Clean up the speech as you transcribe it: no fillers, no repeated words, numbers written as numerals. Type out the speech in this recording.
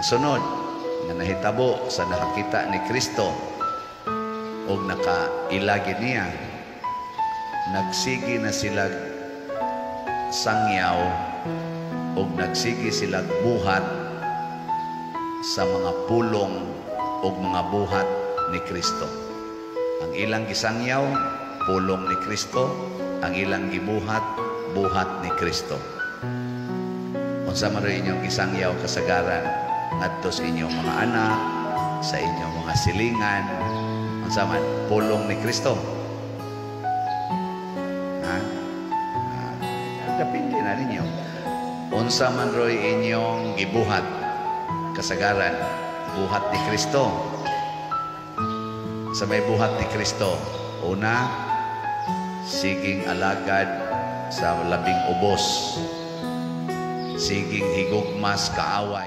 Sunod nga nahitabo sa nakakita ni Kristo og nakailagi niya, nagsige na sila sangyaw og nagsige sila buhat sa mga pulong og mga buhat ni Kristo. Ang ilang gisangyaw, pulong ni Kristo. Ang ilang gibuhat, buhat ni Kristo. Unsa man rin inyong gisangyaw kasagaran ngadto sa inyong mga anak, sa inyong mga silingan? Unsa man? Pulong ni Kristo. Ha? Ah, depende na ninyo. Unsa man roy inyong gibuhat kasagaran? Buhat ni Kristo. Sa may buhat ni Kristo, una, siging alagad sa labing ubos. Siging higugmas kaaway.